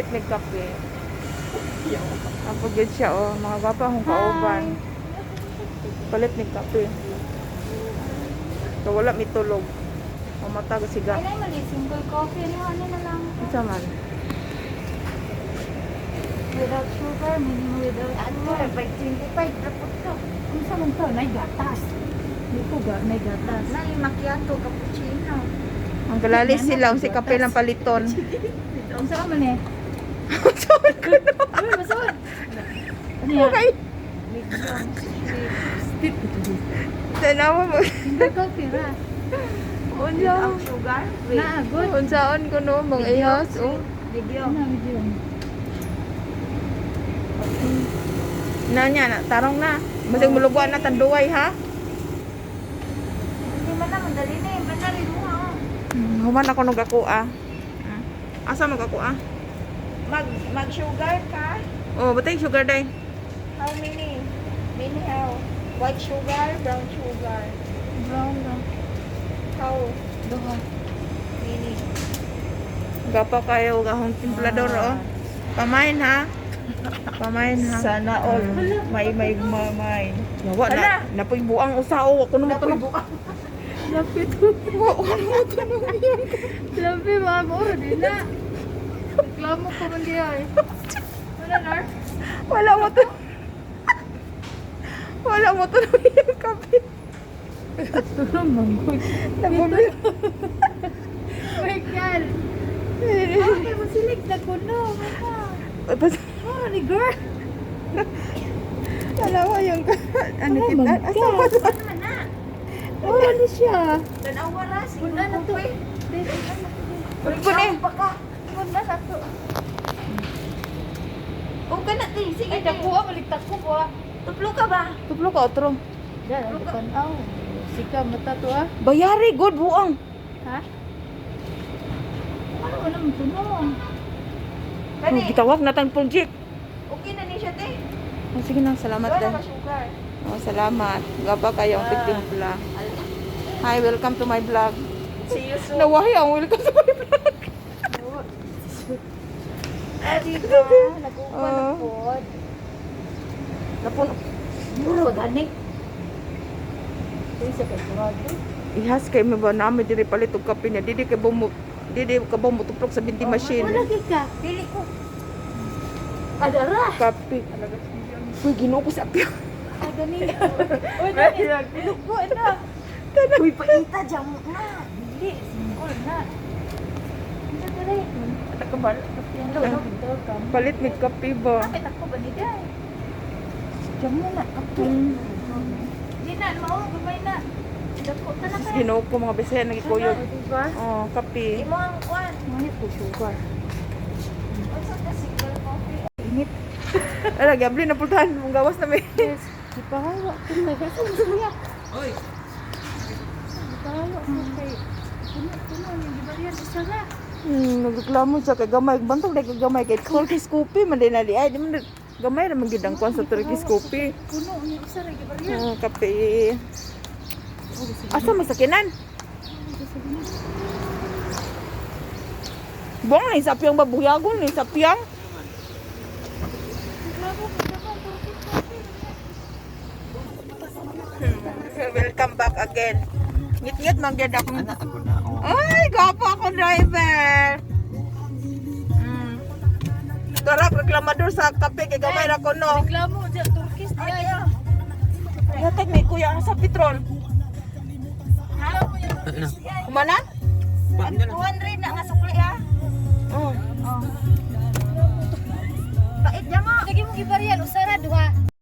Palit mig kape. Apo gyud siya oh, mga gwapa akong kauban. Palit mig kape. So wala mi tulog. Mamatag siga. Ay, mali. Single coffee. Ano, ano na lang. Unsa man? Without sugar, minimum without Ano, sugar. by 25 rapot to. Kung sa man to, nay gatas. Hindi ko ga, nay gatas. Nay macchiato cappuccino. Ang galali sila si kape lang paliton. Kung sa man eh. Unsa man kuno? Uy, masawan. Ano yan? Okay. Medium sweet. Tanawa mo. Single coffee ra. Unsa? Without sugar. Wait. Na, good. Unsaon kuno mga ihas oh. Medium. Ano, medium. Na niya na tarong na. Basig muluguan na tanduay ha. Hindi man na, madali na eh. Manari mo ha. Human ako nung ako ah. Asa mag ako ah? Mag sugar ka? Oh, batay sugar day. How many? Many how? White sugar, brown sugar. Brown lang. How Duha. many? Gapa kayo gahong timplador oh. Pamain ha. Pamain ha. Sana all. May mamay. Yawa na. Napoy buang usa oh. Ako naman tunog. Lapit. Wa ko naman tunog yan. Labi, mga moro din na. Reklamo ko man diya eh. Wala, Nar? Wala mo to. Wala mo tunog yung kape. Tulong, manggoy. Nabumi. My God. Okay, masilig na ko, no. Mama. Moro ni girl. Dalawa yung ano Oh kita. my Asa ba? Ano man na? Moro ni siya. Tanawa ra, single Wala na to. coffee. Pune. Pa ka. Wala na to. Okay na, ti. Sige, Ay, ti. dako ah, maligtak ko ba? Tuplo ka ba? Tuplo ka otro. Diyan, ang tanaw. Sika, mata to ah. Bayari good buang. Ha? Ano ba naman to, no? Kani, Oh, gitawag na tang project. okay na ni siya, te. Oh, sige na, salamat Wala din. ka sugar. Oh, salamat. Gaba kayo ang pigtimpla. Hi, welcome to my vlog. See you soon. Nawahi ang welcome to my vlog. Ah, di ba? Nag-upa na Oo. po. Napuno. Muro, gani. Uy, sa kagurado. Ihas kay mo ba namin diri palit og kape niya. Dili kay bumo dili ka ba motuplok sa vending machine. Wala gid ka. Pili ko. Adara. Kape. Uy, Ginoo ko sa apyo. Ay, gani. Uy, gani. Lugbo na. Uy, paita dyan mo na. Dili, single na. Ano dali? Nakabal. Hello, no, bitaw ka. Palit mig kape ba? Bakit ako ba ni Day? Diyan mo na. Kape. Di na, mao, gamay na. Dako ta na ka. Ginoo ko mga bisaya nagikuyog. Diba? Oh, kape. Imo ang kwan. Ngunit ko sugar. Unsa ka single coffee? Init. Ala, gabli na pultahan mong gawas na may. Yes. Gipahawa ko na. Asa mo siya? Oy. Gipahawa ko kay puno puno yung gibarian isa ra. Nagreklamo siya kay gamay. Bantog na kay gamay kay Turkish coffee man din na di. Ay, di man gamay ra man gid ang kwan sa Turkish coffee. Puno ni usa ra gibarian. Ah, kape. Asa masakinan? Buang na yung sapiyang ba? Buyagon na yung sapiyang. Welcome back again. Ngit-ngit man gyud ako. Ay, gwapo ako driver. Karak reklamador sa kape kay gamay ra ko no. Reklamo diya Turkish di ay. Yatag ni kuya ang sa petrol. Kumana? 200 na nga sukli ha. Oh. Pait dyan mo. Lagi mo gibarian usa ra duha.